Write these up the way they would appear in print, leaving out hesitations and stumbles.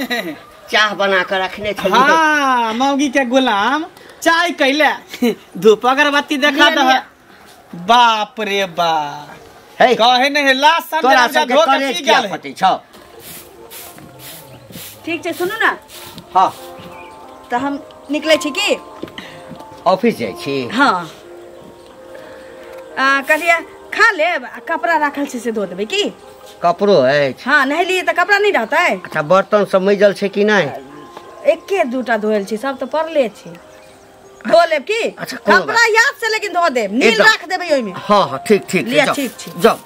चाह बना के रखने छलियै। हाँ, मौगी के गुलाम चाय कैले धूप अगरबत्ती देखा दह। बाप रे बाप, हे कहे नहीं लास्ट तोरा संडे सबके धो के करेज पी किया गेल है। फटै छौ? ठीक छै, सुनू ना। हाँ, तऽ हम निकलै छी की ऑफिस जाइ छी? हाँ, कहलियै खा लेब आ कपड़ा राखल छै से धो देबै की? कपड़ो अछि? हाँ, नहेलियै तऽ कपड़ा नहि रहतै। अच्छा, बर्तन सब मैजल छै कि नहि? एके दूटा धोएल छै, सब तऽ पड़ले छै। धो लेब की? अच्छा, कोनो कपड़ा याद से लेकिन धो देब, नील एकदम। राख देबै ओहिमे। हाँ हाँ, ठीक ठीक। लिअ, जाउ, ठीक छै। जाउ।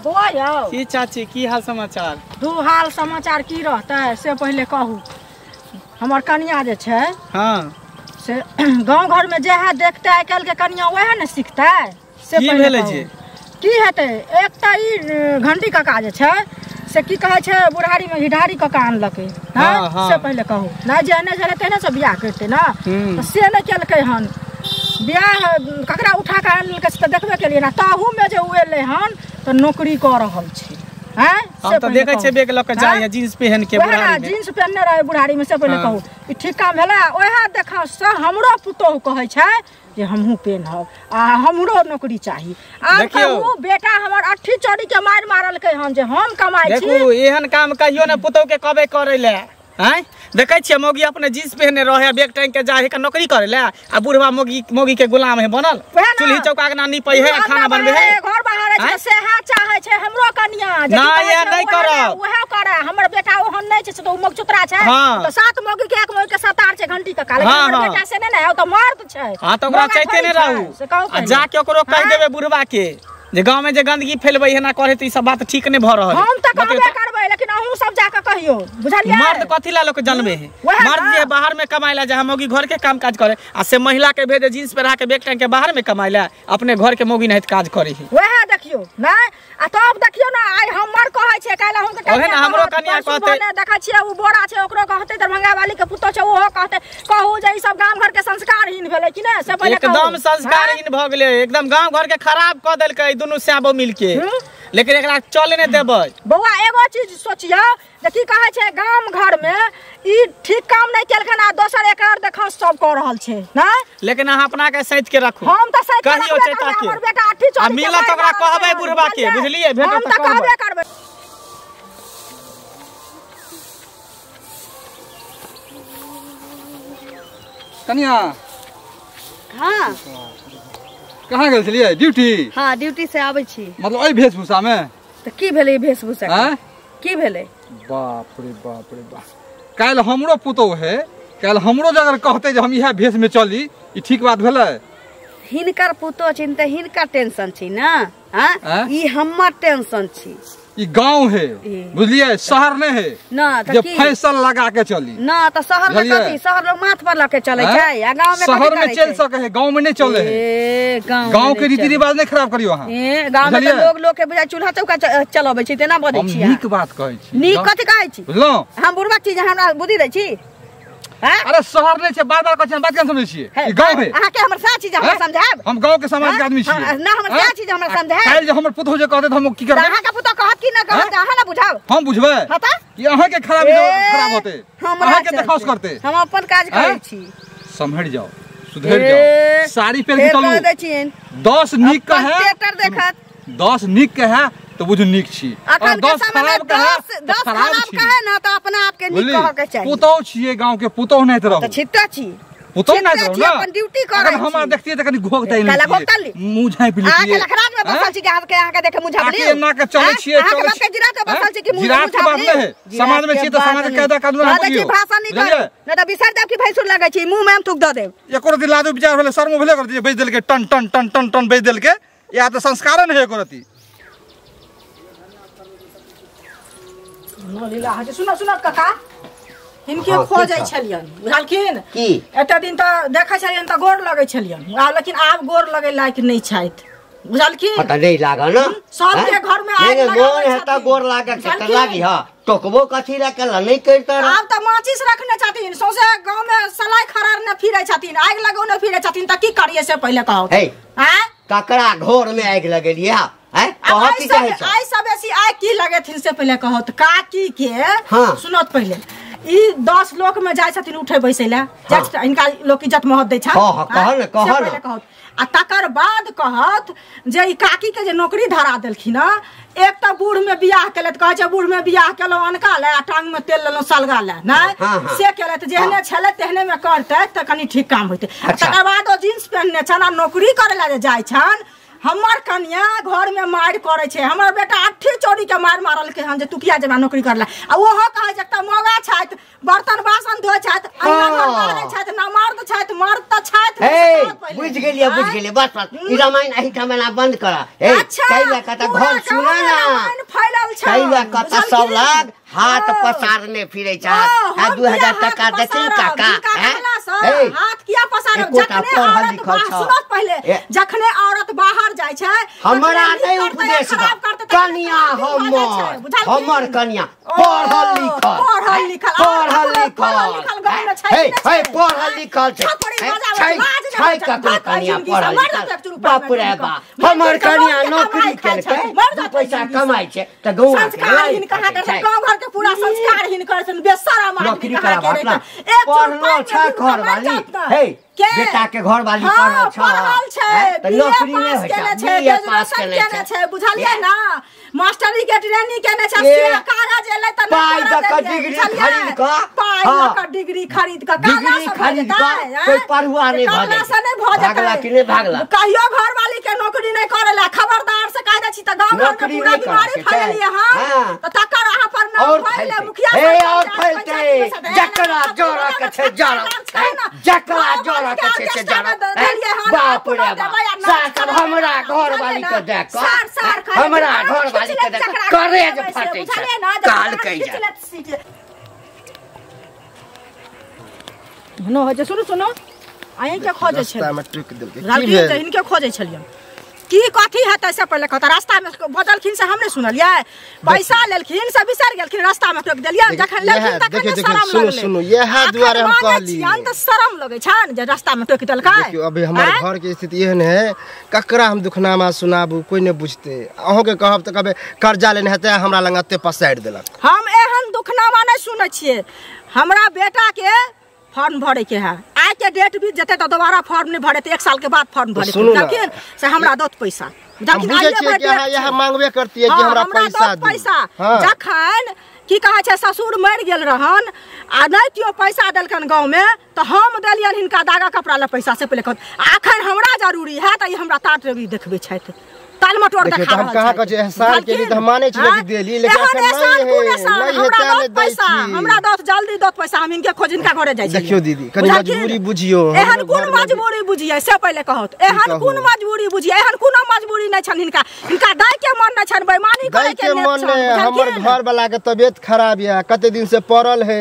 बौआ यौ। की चाची, की हाल समाचार? दू हाल समाचार की रहतै से पहिले कहू। हमर कनिया जे छै, हाँ, से गाँव घर में जएह देखतै आइ काल्हि के कनिया वएह ने सिखतै से की पहिले भेलै कहू। जे? की हेतै, एक तऽ ई घंटी काका जे छै से की कहै छै बुढ़ारी में घिढारी कऽ आनलकै। हाँ, हाँ। से पहिले कहू, नहि जेहने छलै तेहने से बियाह करतै ने, हम्म। तऽ से नहि केलकै हन। बियाह ककरा उठा कऽ आनलकै से तऽ देखबे केलियै ने। ताहूमे जे ओ एलै हन तऽ नौकरी कऽ रहल छै। आँय? हम से तऽ पहिले देखै छियै कहू। बैग लऽ के जाइ है जींस पहन के वएह ने, बुढ़ारी में। जींस पहनने रहे बुढ़ारी में, से पहिले हाँ। कहू ई ठीक काम भेलै? ओएह देखा से हमरो पुतोहु कहै छै जे हमहूँ पेनहब आ हमरो नौकरी चाही। आब देखियौ। कहू, बेटा हमर अट्ठी चौड़ी के मारि मारलकै हन जे हम कमाइ छी। देखू, एहन काम कहियो ने पुतोहु के कहबै करै लए। आँय, देखै छियै मौगी अपने जींस पहने रहे, बैग टांग के जाइ है के नौकरी करे लए, आ बुढ़वा मौगी मौगी के गुलाम है बनल, वएह ने। चूल्ही चौका के ना नीपै है, अंगना खाना बनबै है, घर बाहर छै, आँय? सेहा चाहै छै हमरो कनिया जे की ना, कहै ये छै, नहि वएह करब। वएह करे। हमर बेटा ओहन नहि छै, से तऽ ओ मगचुतरा छै। हाँ। तऽ सात मौगी के एक मौगी के सतार छै घंटी के काल। हाँ, हमर हाँ। बेटा से नहि ने, ओ तऽ मर्द छै। हाँ, तऽ ओकरा मौगा चाहते थोड़ी नहि छै, रहू। से कहू आ पहिले। जाके ओकरो कहि हाँ? देबै बुढ़वा के जे गाँव में जे गंदगी फैलबै है ना करे, तऽ ई सब बात ठीक नहि भऽ रहल है। हम तऽ बतैयौ कहबे तऽ। करबै, लेकिन अहूँ सब जाके कहियौ, बुझलियै? मर्द कथी ला लोक जनबे है? वएह मर्द ना। जे बाहर में कमाए ला जहाँ मौगी घर के काम काज करे, आ से महिला के भेजे जींस पहिरा के बैग टांग के बाहर में कमाए ला, अपने घर के मौगी नहीं काज करे है। वएह देखियौ नहि, आ तब देखियौ ने आइ हमर कहै छै, काल्हि अहूँके ओहे ने, कनिया हमरो कहत, कनिया परसू कहतै। भने देखै छियै ओ बोरा छै ओकरो कहतै, दरभंगा वाली के पुतोह छै ओहो कहतै। कहू जे ई सब गाम घर के संस्कारहीन भेलै कि नहि, से पहिले कहू। एकदम संस्कारहीन भऽ गेलै, एकदम गाँव घर के खराब कऽ देलकै दुनू स्याबो मिल के। लेकिन एकरा चले नहि देबै। बौआ एगो चीज सोचियौ जे की कहै छै गाम घर में ई ठीक काम नहि केलखिन आ दोसर एकर देखा सब कऽ रहल छै नहि। लेकिन अहाँ अपना के सैत के रखू। हम तऽ सैत के कहियौ रखबे चैता करबै, के। हमर बेटा अट्ठी आ चौड़ी के मिलत मारि ओकरा मारलकै कहबै हन, बुढ़वा के, बुझलियै? बुझलियै? भेटत हम तऽ तऽ कहबै। कहबे करबै। कनिया। हाँ। कहाँ गेल छलियै? ड्यूटी? हाँ, ड्यूटी से आबै छी। मतलब एहि वेशभूषा में? तऽ की भेलै ई वेशभूषा के? आँय? की भेलै? बाप रे बाप रे बाप, काल्हि हमरो पुतोहु है, काल्हि हमरो जे अगर कहतै जे हम इएह भेष में चली, ई ठीक बात भेलै? हिनकर पुतोह छिन तऽ हिनकर टेंशन छी ने, हाँ? आँय? ई हमर टेंशन छी। ई गाँव है, ई। बुझलियै, शहर नहि है ना, तऽ जे की? फैशन लगा के चली। ना, तऽ शहर में बुझलियै? कथी? शहर लोग माथ पर लऽ के चलै आँय? छै, आ गाँव में कथी शहर में करै चलि छै? सकै है, गाँव में नहि चलै है। ए, गाँव गाँव में के नहि रीति चलै। रिवाज नहि खराब करियौ अहाँ। ए, गाँव में तऽ बुझलियै? लोग लोग के बुझाइ चूल्हा चौका चलबै छै, तेना बजै हम छी नीक बात कहै छी। नीक कथी कहै छी? बुझलहुँ? हम बुढ़बा छी जे हमरा बुद्धि दै छी? हाँ? अरे शहर नहि छै, बार बार कहै छी, हम बात केना समझै छियै? हे, ई गाँव है। अहाँके हमर सएह चीज हमरा हैं? समझायब? हम गाँव के समाज के आदमी छियै। हाँ, ना, हमर सएह हैं? चीज हमरा आ समझायब। काल्हि जे हमर पुतोहु जे कहतै तऽ हम की तऽ करबै? अहाँके पुतोहु कहत कि नहि कहत, हैं? अहाँ ने बुझाउ। हम बुझबै? हाँ तऽ? कि अहाँके खराब ए, खराब होतै, हमरा अहाँके चलते। देखाउस करतै। हम अपन काज करै हैं? छी। सम्हरि जाउ, सुधरि ए, जाउ, साड़ी पहिर के फेर चलू। कह दै छियनि। 10 नीक अपन कहे, थिएटर देखत। 10 नीक कहे तऽ बुझू नीक छी, अखन और के 10 समय में खराब कहे तऽ 10 खराब खराब छी। कहे ना तऽ अपना आप के नीक बुझली? कहऽ के चाही। पुतोहु छियै गाँव के, पुतोहु नहि तऽ रहू। तऽ छिट्टा छी। पुतोहु नहि छिट्टा रहू छी, ना। अपन ड्यूटी करै अगर हमरा छी। देखतियै तऽ कनि घोघ तानि काला लेतियै, घोघ तानि ली। मुँह झाँपि अहाँके लेतियै। लखराज में बसल छी कि अहाँके देखे मुँह झाँपि आके लियौ? एना के चलै आँय? छियै, अहाँके चलै बाप के छियै। जिरात में बसल छी कि मुँह जिरात के झाँपि बात लियौ? नहि है। समाज में छियै तऽ जिरात के समाज के बात कायदा कानून नहि। कहै छी बुझियौ। भाषा नहि करू, बुझलियै? नहि तऽ बिसरि जायब कि भैंसुर लगै छी, मुँह में हम थूक दऽ देब। एको रति लाजो विचार भेलै, शर्मो भेलै एको रति जे बेच देलकै, ton ton ton ton ton बेच देलकै, इएह तऽ संस्कारे नहि है एको रति। लीला होइ छै। सुनऽ सुनऽ काका, हिनके हाँ, खोजै की छौ? छलियनि, बुझलखिन? की? एते दिन तऽ देखै छलियनि तऽ गोर लगै छलियनि, आब लेकिन आब गोर लगै लायक नहि छथि, बुझलखिन? पता नहि लागल ने? सबके हैं? घर में नहि, आगि नहि, लगाबै मोन हेतऽ छथिन। गोर लागऽ के तऽ बुझलखिन? लागी, हँ। टोकबो कथी लए केला, नहि करितऽ रह। आब तऽ माचिस रखने छथिन, सौंसे गाँव में सलाइ खरारने फिरै छथिन, आगि लगौने फिरै छथिन, तऽ की करियै से पहिले कहू। हे। आँय? ककरा घर में आगि लगेलियै? हैं कह की चाहै छ आइ सब बेसी आइ की लगेथिन से पहिले कहत काकी के सुनत पहिले ई 10 लोक में जाय छथिन उठे बैसै ला जाय इनका लोक इज्जत महत दै छ हां कह न कह न कहत आ तकर बाद कहत जे ई काकी के जे नौकरी धरा देलखिन एक त बूढ़ में बियाह केलत कहै छै बूढ़ में बियाह केलौ अनका ले आ टांग में तेल लेलौ सलगा ले नै से केलत जेहने छले तेहने में करतै त कनी ठीक काम होइतै। तकर बाद ओ जींस पहिनने छन आ नौकरी करे ला जे जाय छन हमर कन्या घर में मार करे छे हमर बेटा अट्ठी चोरी के मार मारल के हन जे तू किया जेबा नौकरी करला आ ओहो कहै छै त मोगा छथि बर्तन बासन धोय छथि अंगना घर बाहरै छथि ना मर्द छथि मर्द त छथि। ए बुझ गेलियै बुझ गेलियै बस बस ई रामायण एहि ठाम बंद कर। ए कैला कता घर सुना ना फैलल छै कैला कता सब लाग हाथ पसारने फिरै छ आ 2000 टका देथिन काका हाथ किया पसारब जखने औरत सुनत पहिले जखने औरत बाहर जाय छै हमरा नै उपदेश कन्या हमर कन्या पढ़ल लिखल पढ़ल लिखल हे हे पढ़ल लिखल छै छै ककरो कन्या पढ़ल लिखल बाप रे बाप हमर कन्या नौकरी केलकै 2 पैसा कमाइ छै त गाँव संस्कार हिनका के गाँव घर के पूरा संस्कार हिनकर छन बेशरम आदमी कहाँ के रे एक पढ़लो छ घर वाली हे बेटा के घर वाली पढ़ल छ त नौकरी नै होइ छै बीए पास केने छै बुझलियै ना मास्टरी के ट्रेनिंग केने छै से कागज एलै त पाइ द क डिग्री खरीद क पाइ ल क डिग्री खरीद क कागज खरीद क कोई पढ़ुआ नै भ जाय भागला कि नै भागला कहियो घर वाली के नौकरी नै करेला खबरदार से कह दै छी त गांव घर के पूरा बीमारी फैललियै हां त तकर अहाँ पर नाम फैले मुखिया हे और फैलते जकरा जोरा के छै जरा जकरा जोरा के छै से जरा बाप रे बाप साकर हमरा घर वाली के देख हमरा घर वाली के देख करेज फटै छै काल कहि जा नो हो जे सुनु सुनु अहीं के खोजै छै रास्ता में टुक देलकै की भेल इनके खोजै छलियै की कथी हेतै से पहिले कहता रास्ता में बजलखिन से हम नहि सुनलियै पैसा लेलखिन से बिसरि गेलखिन रास्ता में टोकि देलियै जखन लेलखिन तखन शरम लगलै। सुनु इएह दुआरे हम कहली त शरम लगै छन जे रास्ता में टोकि देलकै। देखियौ अभी हमर घर के स्थिति एहन है ककरा हम दुखनामा सुनाबू कोई नहि बुझतै अहूँ के कहब त कहबै कर्जा लेने हेतै हमरा लग एते पसारि देलक। हम एहन दुखनामा नहि सुनै छियै हमरा बेटा के फॉर्म भरे के है आज के डेट बीत जते त दोबारा फॉर्म नहीं भरे 1 साल के बाद फॉर्म भरे लेकिन से हमरा दत पैसा हम बुझै छियै कि अहाँ इएह मांगबे करतियै कि हमरा पैसा दू पैसा जखन की कहै छै ससुर मरि गेल रहन आ नहि केओ पैसा देलकन गाँव में त हम देलियन हिनका दागा कपड़ा ला पैसा से पहिले कहत अखन हमरा जरूरी है त ई हमरा तात रवि देखबै छथि ताल मटोर देखा रहल। हम कहां कहै एहसान के लिए त हम मानै छी कि देली लेकिन अखन नहीं है नहीं हेतै नै दै पैसा हमरा दत जल्दी दत पैसा हम इनके खोज इनका घरे जाइ छी। देखियो दीदी कनी मजबूरी बुझियो एहन कोन मजबूरी बुझियै से पहिले कहत एहन कोन मजबूरी बुझियै एहन कोनो मजबूरी नै छन हिनका हिनका दै के मन नै छन बेईमानी करे के मन नै। हमर घर वाला के तबियत खराब या कते दिन से पड़ल है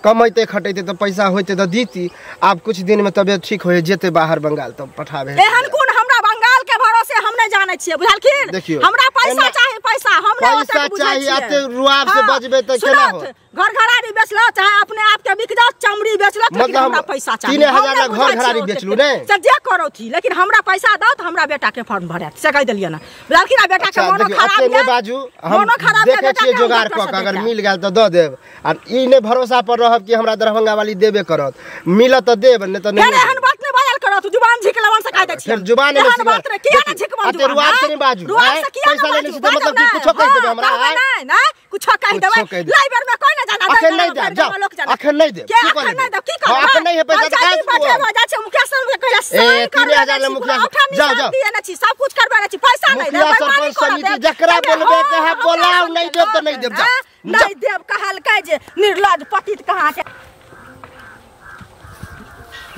कमैते खटैते त पैसा होइते त दीती आब कुछ दिन में तबियत ठीक होय जेते बाहर बंगाल तब पठाबे। एहन कोन हमरा बंगाल के भरोसे हम नै जानै छियै बुझलखिन हमरा पैसा चाही पैसा हम नै पैसा चाही एते रुआब से बजबे त केना हो घर घरारी बेचलो चाहे अपने आप के बिक जाओ चमड़ी बेचलो लेकिन हमरा पैसा चाही 3000 ला घर घरारी बेचलू नै से जे करो थी लेकिन हमरा पैसा दो त हमरा बेटा के फॉर्म भरात से कह देलियै ना बुझलखिन आ बेटा के मोनो खराब नै बाजू हम देखै छियै जोगाड़ क के अगर मिल गेल त द देब आ ई नै भरोसा पर रहब कि हमरा दरभंगा वाली देबे करत मिलत त देब नै त नै। एहन बात नै बाजल करत जुबान झिकलवन से कह दै छी फेर जुबान नै बात रे किया नै झिकबन जुबान रुआब से नै बाजू पैसा लेने छी त मतलब कि कुछो कहि देबै हमरा नै नै कुछो कहि देबै लाइबर में कोई नै जाना अखन नै देब जाओ अखन नै देब की अखन नै देब की करब अखन नै है पैसा त काज पठेबो जा छै मुखिया सर के कहला साइन कर 3000 ले मुखिया जाओ जाओ दिए नै छी सब कुछ करबे नै छी पैसा नै देब मुखिया सरपंच समिति जकरा बोलबे के है बोलाओ नै देब त नै देब जा नै देब कहलकै जे निर्लज पतित कहाँ के।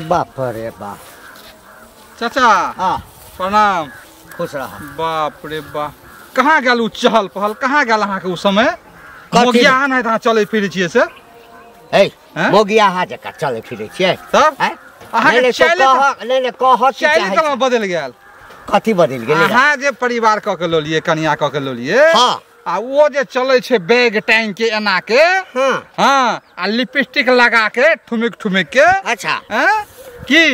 बाप रे बाप चाचा हां प्रणाम खुश रह। बाप रे बाप कहाँ गेल उ चहल पहल कहाँ गेल अहाँ के उ समय मोगिया नै त चलै फिरै छियै से ए मोगिया हा जका चलै फिरै छियै तब अहाँ के चले नै नै कह चले त बदल गेल कथी बदल गेल अहाँ जे परिवार क के लोलिए कनिया क के लोलिए हां आ वो जे चलै छै बैग टांग के एना के हां हां आ लिपस्टिक लगा के ठुमिक ठुमिक के अच्छा हैं की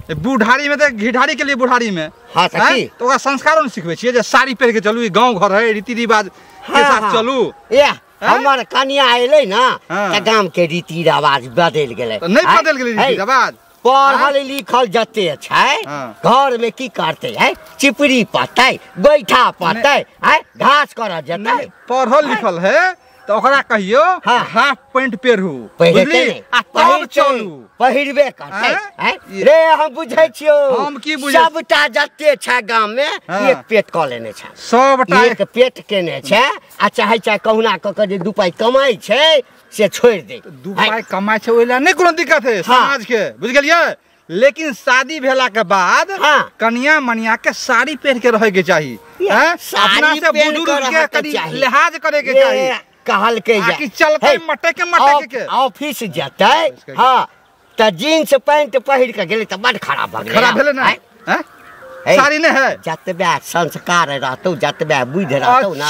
बुढ़ारी में त घिढारी के लिए बुढ़ारी में। हां त की तो ओकरा संस्कारो न सिखबै छियै जे साड़ी पहिर के चलू, ई गांव घर है, रीति रिवाज के साथ चलू। ए हमर कनिया एलै ना त गाम के रीति रिवाज बदलि गेलै। नहीं बदलि गेलै रीति रिवाज, पढ़ल लिखल जते छै घर में की करते है, चिपरी पतै, गोइठा पतै, है घास कर जतै। पढ़ल लिखल है त ओकरा कहियो हाफ पैंट पेरू, बुझली, आ तब चलू, पहिरबे करतै। रे हम बुझै छियो, हम की बुझै, सबटा जते छै गाम में एक पेट क लेने छै, सबटा एक पेट केने छै। आ चाहे चाहे कहुना क के जे 2 पाइ कमाइ छै से छोड़ि दे। 2 पाइ कमाइ छै ओहि लए नहि कोनो दिक्कत है समाज के, बुझ गेलियै। लेकिन शादी भेला के बाद कनिया मनिया के साड़ी पहिर के रहे के चाही, अपना से बुजुर्ग के कनी लिहाज करे के चाही। कहलकै जे कि चलतै मटक मटक के ऑफिस जतै, हां त जींस पैंट पहिर के गेलै त बड खराब भ गेलै। खराब भेलै ना, हैं साड़ी नहीं है। जतबे संस्कार रहतौ, जतबे बुद्धि रहतौ ना,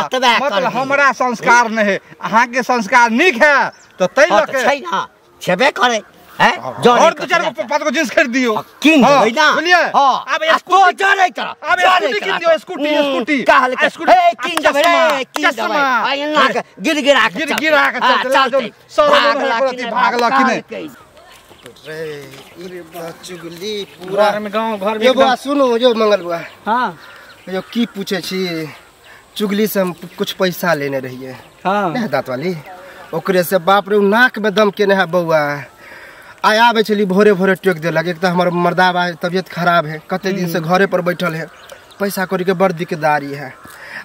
ततबे। मतलब हमरा संस्कार नहीं है, अहाँ के संस्कार नीक है त तै लके छै ना, छेबे करे हैं। और 2-4 गो 5 गो जींस खरीद दियो, किन देबै ना, बुझलियै। हां अब स्कूटी जरै तर, अब स्कूटी किन दियो, स्कूटी स्कूटी कहलकै हे किन देबै रे, किन देबै, आ एना के गिरगिरा के गिरगिरा के चलते सर भागला कि नहीं रे। ई चुगली पूरा में गांव घर में। यो बुआ सुनो, यो मंगल बुआ, हां यो की पूछे छी, चुगली से हम कुछ पैसा लेने रहिए, हां नहीं दांत वाली, ओकरे से बाप रे नाक में दम केने है बौआ। आय आबै छली भोरे भोरे टोक देलक। एक त हमर मर्दाबा तबियत खराब है, कते दिन से घरे पर बैठल है, पैसा कौड़ी के बड़ दिक्कतदारी है।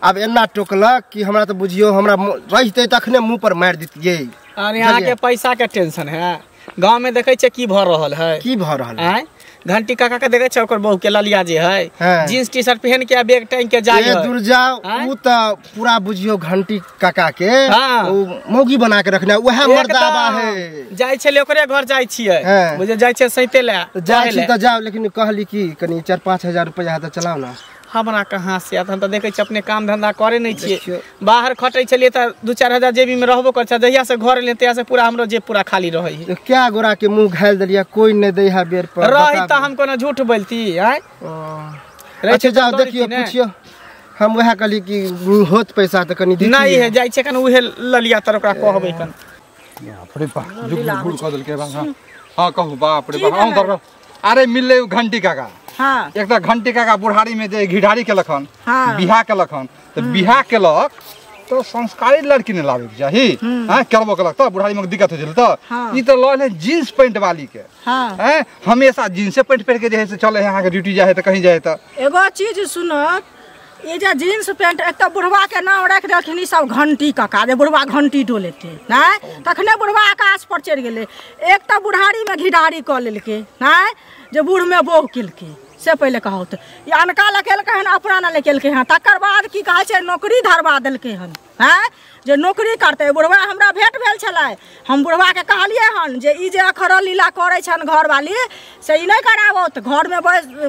आब एना टोकलक कि हमरा त बुझियो हमरा रहिते तखने मुंह पर मारि दितियै। अरे यहाँ के पैसा के टेंशन है, गांव में देखे छे की भ रहल है, की भ रहल है। घंटी काका के देखे छे ओकर बहू के ललिया जे है जींस टी शर्ट पहन के बैग टांग के जाय है। दूर जाओ, उ त पूरा बुझियो घंटी काका के उ मौगी बना के रखने, वह मर्दाबा है। जाय छले ओकरे घर जाय छियै, बुझे जाय छै सैते ले जाय छी त जाओ, लेकिन कहली की कनी 4-5 हजार रुपया त चलाओ ना। हमरा कहाँ से आत, हम त देखे छी अपने काम धंधा करे नहीं छियै, बाहर खटै छलियै त 2-4 हजार जेबी में रहबो कर छै, जहिया से घर एलियै तहिया से पूरा हमरो जेब पूरा खाली रहै है। क्या गोरा के मुंह घायल देलियै, कोई नहीं दै है बेर पर रही त हम कोनो झूठ बोलती आय। अच्छा जाओ देखियो पूछियो, हम वह कहली कि होत पैसा त कनी दितियै नहीं है, जाय छै कन उहे ललिया तर ओकरा कहबै कन। बाप रे बाप जुग जुग क देलकै बा। हां कहू बाप रे बाप, हम दर अरे मिलले घंटी काका। हाँ। एक त घंटी काका बुढ़ारी में जे घिढारी केलक हन, हाँ। बियाह केलक हन, त बियाह केलक त संस्कारी लड़की ने लाबे के चाही, हां करबो केलक त बुढ़ारी में दिक्कत हो गेल त। हाँ। ई त लऽ जींस पैंट वाली के, हां हैं हमेशा जींसे पैंट पहिर के जे है से चले है, अहाँ के ड्यूटी जाए है त कहीं जाए त। एगो चीज सुनत, ये जे जींस पैंट एक त बुढ़वा के नाम राखि देलखिन ई सब घंटी काका, जे बुढ़वा घंटी डोलेतै नहि तखने बुढ़वा आकाश पर चढ़ि गेलै। एक त बुढ़ारी में घिढारी कऽ लेलकै नहि, जे बूढ़ में बोह केलकै से पहिले कहू त ई अनका लए केलकै हन, अपना ना लए केलकै हन। तकर बाद की कहै छै नौकरी धरवा देलकै हन, हैं जे नौकरी करतै। बुढ़वा हमरा भेंट भेल छलै, हम बुढ़वा के कहलियै हन जे ई जे अखरल लीला करै छन घरवाली से ई नहि कराबौत, घरमे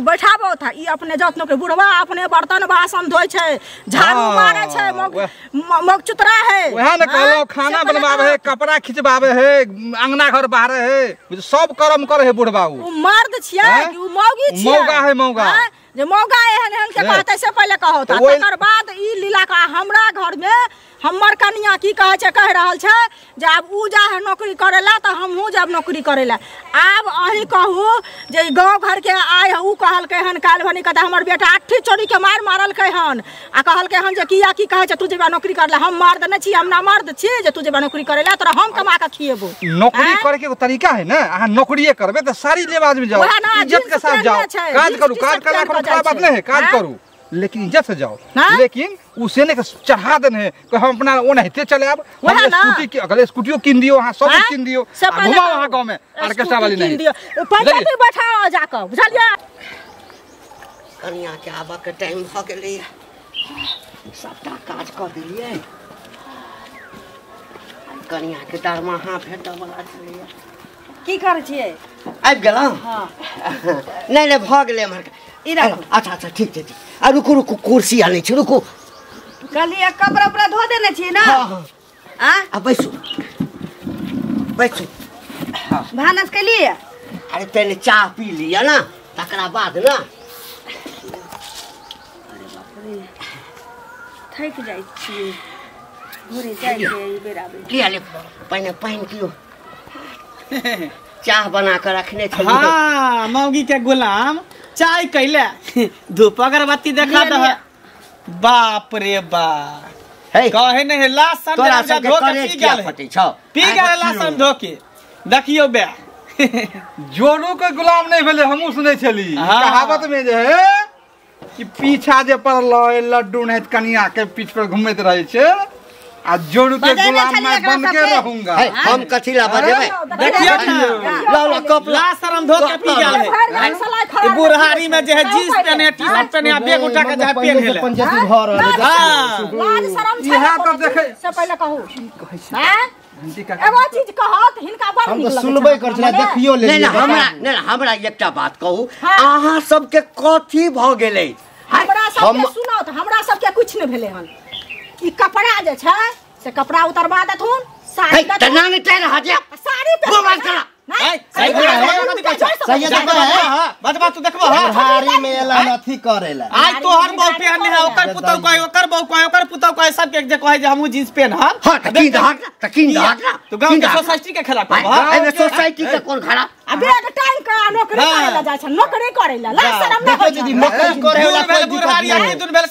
बैठाबौत, ई अपने जात नौकरी। बुढ़वा अपने बर्तन बासन धोइ छै, झाड़ू मारै छै, मग चुतरा है, वएह ने कहलहुँ, खाना बनवाबै है, कपड़ा खिंचवाबै है, अंगना घर बाहरे है, सब कर्म करे है बुढ़वा। उ मर्द छियै कि उ मौगी छियै? मौगा है, मौगा जे मौगा एहन एहन के कहतै से पहिले कहौ। तकर बाद ई लीला का हमरा घर में हमर कनिया की कहै छै, कहि रहल छै जे आब उ जा है नौकरी करै ला त हमहूँ जाब नौकरी करै ला। आब अहीं कहू जे गाँव घर के आय उ कहलकै हन काल्हि भनी कहतै हमर बेटा 8 चोरी के मारि मारलकै हन, आ कहलकै हन जे किया की कहै छै तू जेबा नौकरी करै ला, हम मर्द नहि छी, हम ना मर्द छी जे तू जेबा नौकरी करै ला, तोरा हम कमा के खिएबो। नौकरी करे के एगो तरीका है ना, अहाँ नौकरिए करबै त सारी लेबाज में जाओ, इज्जत के साथ जाओ, काज करू, काज करना कोनो खराब बात नहीं है, काज करू लेकिन इज्जत से जाओ। लेकिन उसे ने चढ़ा देने है कि हम अपना ओनाहिते चले आब, हम स्कूटी के अगले स्कूटियो किन दियो, अहाँ सब किन दियो, घुमाओ अहाँ गांव में ऑर्केस्ट्रा वाली नहीं पैसा पे बैठाओ जाके, बुझलियै। कनिया के आबऽ के टाइम भ गेलै, सबटा काज कऽ देलियै, कनिया के दरमाहा भेटऽ वाला छलैया। की करै छियै? आबि गेलहुँ? हँ। नहि नहि भऽ गेलै एम्हर। ई राखू। अच्छा अच्छा ठीक छै, ठीक। आ रुकू रुकू, कुर्सी आनै छी, रुकू। कहलियै कपड़ा उपड़ा धो देने छियै ना? हँ हँ। आ आ बैसू बैसू। भानस केलियै? अरे पहले चाह पी लिया ना तकरा बाद ना। अरे बाप रे थक जाइ छी भोरे जाइ के ई बेर आबे किया ले पहिने पानि पियो चाह बना के रखने छलियै। हां मौगी के गुलाम चाय कैले धूप अगरबत्ती देखा दह। बाप रे बाप हे कहे नहीं लासन धो के पी गेल पी गेल लासन धो के देखियो बे जोरू के गुलाम नहीं भेले हमहू सुनै छली कहावत में जे है कि पीछा जे पड़ल लड्डू नहीं कनिया के पीठ पर घुमैत रहे छै आ जोरू के गुलाम मैं बन के रहूंगा। हम कथी ला बजेबै देखियो ला ला कप ला शरम धो के पी गेल है। ई बुढ़ारी में जे है जींस पहने टी शर्ट पहने बैग उठा के जे पेन हेले पंचायती घर लाज शरम छै। इहा त देखे से पहिले कहू हैं एगो चीज कहत हिनका बड़ नीक हम त सुनबै कर छला देखियो ले। नहीं हमरा नहीं हमरा एकटा बात कहू अहाँ सबके कथी भ गेलै? हमरा सबके सुनो त हमरा सबके कुछ नै भेलै हन। ई कपड़ा जे छै से कपड़ा उतरवा देथुन साड़ी देथुन तना नै तेर हजे साड़ी पे बोल करा नहीं सही है है हां बतबा तू देखबो हां हारी में एला अथी करेला आज तोहर बहु पहनने है ओकर पुतौ कहे ओकर बहु कहे ओकर पुतौ कहे सब के जे कहे जे हमहू जींस पहन हां हां त की धाक त की धाक तू गांव के सोसाइटी के खिलाफ एमे सोसाइटी के कोन खराब आ बैग टांग के नौकरी करेला जाइ छै नौकरी करेला लाज शरम नै देखो दीदी नौकरी करे वाला कोई दिक्कत नहीं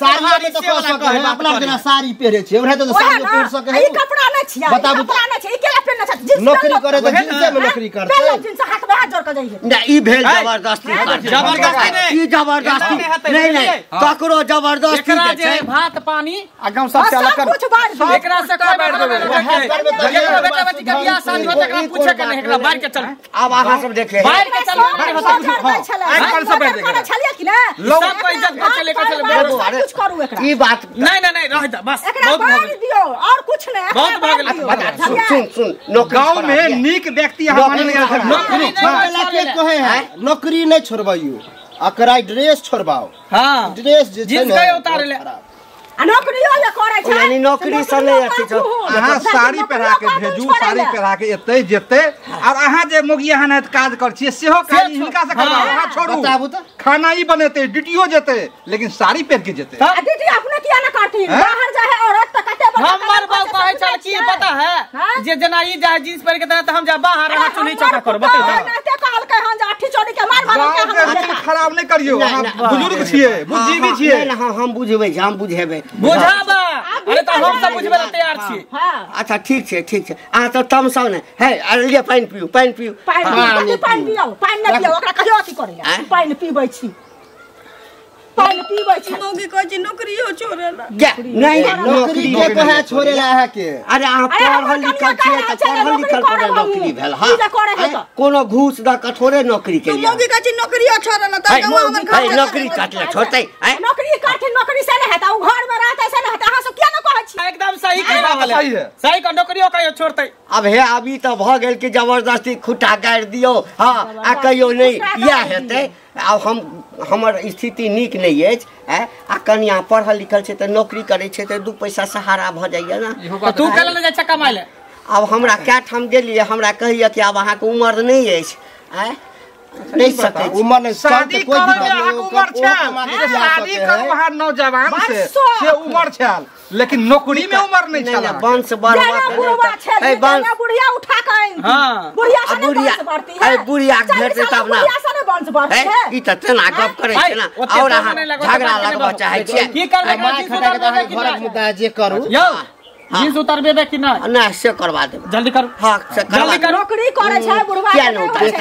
साड़ी में तो कह सके है अपना जेना साड़ी पहिरे छै ओहे तो साड़ी पहिर सके है। ई कपड़ा नै छिया कपड़ा नै छै ई केला पहिरने छै जींस नौकरी करे त जींस में नौकरी करते पहले जींस हाथ में हाथ जोड़ के जाइए ना। ई भेल जबरदस्ती जबरदस्ती नहीं ई जबरदस्ती नहीं नहीं ककरो जबरदस्ती एकरा जे भात पानी आ गांव सब से अलग कर एकरा से कोई बैठ देबे एकरा बेटा बेटी के बियाह शादी होत एकरा पूछे के नहीं एकरा बाहर के चल। अब अहाँ सब देखे बाहर के चल आज कल सब बैठ देखे छलिए कि ना सब को इज्जत बचे लेके चले कुछ करू एकरा ई बात नहीं नहीं नहीं रह जा बस बहुत भऽ गेल दियो और कुछ नहीं बहुत भऽ गेल। सुन सुन गांव में नीक व्यक्ति अहाँ मानल गेल नौकरी के कहे है नौकरी नहीं छोड़बाइयो अकरा ड्रेस छोड़बाओ। हां ड्रेस जे जींस के उतारे ले आ नौकरियो जे करै छै यानी नौकरी से नहीं अथी छै। अहाँ साड़ी पहिरा के भेजू साड़ी पहिरा के एतै जेतै और अहाँ जे मोगी अहाँ नाहित काज कर छियै सेहो काज हिनका से करबाउ अहाँ छोड़ू बताबू त खाना ई बनेतै ड्यूटियो जेतै लेकिन साड़ी पहिर के जेतै। आ दीदी अपने किया ना करथिन बाहर जाए है औरत त कते बड़का हमर बाप कहै छल की पता है जे जेना ई जाए जींस पहिर के त हम जा बाहर अहाँ चुनी चौका करू बताउ नाते कहलकै हन जे अठी चोरी के मार मार के हम खराब नहीं करियो अहाँ बुजुर्ग छियै बुद्धिजीवी छियै। नहीं हम बुझबै हम बुझेबै बुझाबा अरे त हम सब बुझबै ल तैयार छी। अच्छा ठीक छै ठीक छै अहाँ त तमसाउ नै हे अरे लिए पानि पिउ पानि पिउ पानि पानि पिउ पानि नै पिउ ओकरा कहियो अथी करैला पानि पीबै छी पानि पीबै छी मौगी कहै छी नौकरियो छोड़ेला नहीं नौकरी के कहे छोड़ेला अहाँ के। अरे अहाँ पढ़ल लिखल छियै त पढ़ल लिखल पर नौकरी भेल हां कोनो घूस द के थोड़े नौकरी के लिए मौगी कहै छी नौकरियो छोड़ेला त हमर घर नौकरी काटले छोड़तै नौकरी करथिन नौकरी से नै हेतै उ घर में रहतै से नै हेतै अहाँ सब किया न कहै छी एकदम सही कहि रहल है सही क नौकरियो कहियो छोड़तै। अब हे अभी त भ गेल कि जबरदस्ती खुटा गाड़ि दियौ हां आ कहियो नहीं इएह हेतै। आब हम हमर स्थिति नीक नहीं अछि आ कनिया पढ़ल लिखल छै त नौकरी करै छै त दू पैसा सहारा भ जाइए ना। तू केला नै जाइ छै कमाइ ले? आब हमरा कै ठाम गेलियै हमरा कहैया कि आब अहाँके उमर नहीं अछि नहीं सकै उमर नहीं शादी करू अहाँके उमर छल शादी करू अहाँ नौजवान से उमर छल लेकिन नौकरी में उमर नहीं छल। वंश बढ़वा बुढ़िया उठा के आइन बुढ़िया से वंश बढ़ती है बुढ़िया भेटतै तब ना बुढ़िया से वंश बढ़तै ई त तेना गप करै छै ना और अहाँ झगड़ा लगबऽ चाहै छियै की करबै जींस उतारबे कि घरक मुद्दा जे करू यौ जींस उतारबे कि ना ना से करवा देबै जल्दी करू। हां से जल्दी करू नौकरी करै छै बुढ़वा किया नहीं उतारबै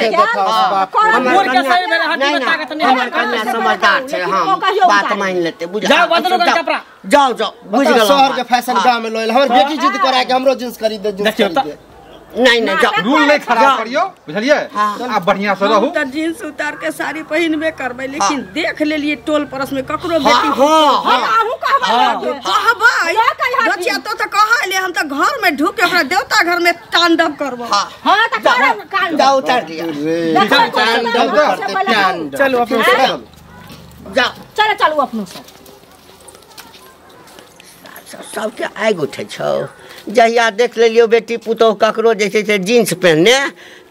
बूढ़ के सही भेल हड्डी में ताकत नहीं हमर कन्या समझदार छै हम बात मान लेतै बुझ जाओ बदलू कपड़ा जाओ जाओ बुझ गेलौ शहर के फैशन गांव में लोल हमर बेटी जिद करा के हमरो जींस खरीद दे जींस खरीद दे। नहीं नहीं जाओ रूल नहीं खराब करियो बुझलिए आप बढ़िया से रहू। त जींस उतार के साड़ी पहिनबे करबै लेकिन देख लेलिए टोल परस में ककरो बेटी हां हां अहू कहबै कहबै बचिया तो त कहले हम त घर में ढुक के ओकरा देवता घर में तांडव करबो। हां त करब कांडव जाओ उतार दिया तांडव करते तांडव चलो अपनो जाओ चलो चलू अपनो सब सबके आगि उठै छौ। जहिया देख लेलियौ बेटी पुतोहु ककरो जे छै से जींस पहिनने,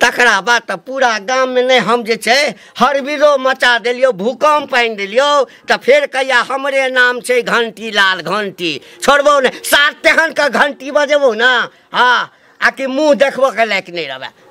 तकरा बाद तऽ पूरा गाममे नहि हम जे छै हरबिरो मचा देलियौ, भूकम्प आनि देलियौ। तऽ फेर कहिया हमरे नाम छै घंटी लाल घंटी, छोड़बौ नहि। सात तेहन के घंटी बजेबौ ना, हाँ, आ कि मुँह देखबो के लायक नहि रहबै।